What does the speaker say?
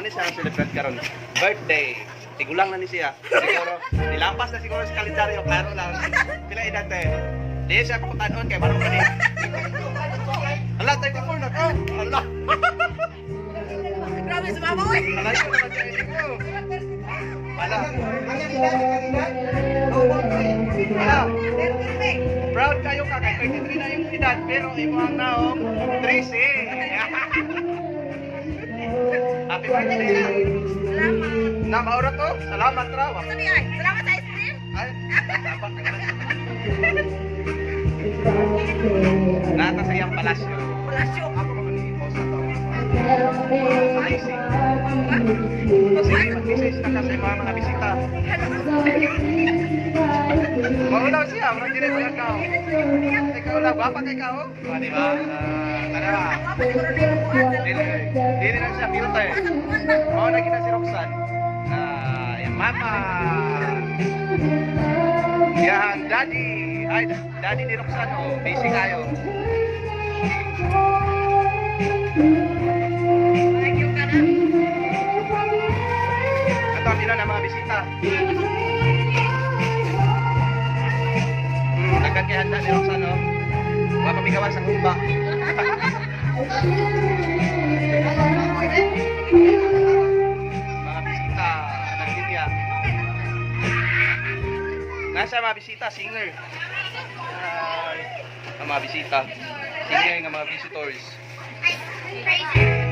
Mao ni siya ang celebrate karon. Birthday. Tigulang na ni siya. Siguro nilampas na siguro sa kalendaryo klaro lang. Pila edad, te? Di siya pangutanon kay barong kani. Ala, 34 na ka. Ala. Grabe sa mama, oy. Ala ko naman siya mo. Ala. Ala. Proud kayo ka kay 33 na yung edad pero imo ang naong 13. Happy birthday. Salamat. Na maura to. Salamat raw. Sabi ay, salamat sa ice cream. Ay, dapat ka na. Nata sa iyang palasyo. Palasyo. Ako man ni post na to. Sa IC. Kasi mag-message na ka sa mga bisita. Maulaw siya, murag dili ko ka. Ikaw lang, gwapa kay ka, oh. Ah, di ba? Ah, tara. Dili, dili lang siya filter. Mao na kita si Roxanne. Ah, yan, mama. Yan, daddy. Ay, daddy ni Roxanne, oh. Busy kayo. Thank you ka na. Ito ang ilan ang mga bisita. Daghan kay handa ni Roxanne, oh. Wa pa migawas ang humba. Mga bisita ng linya. Nasa mga bisita, singer. Ay, ang mga bisita. Singer nga mga visitors. Crazy.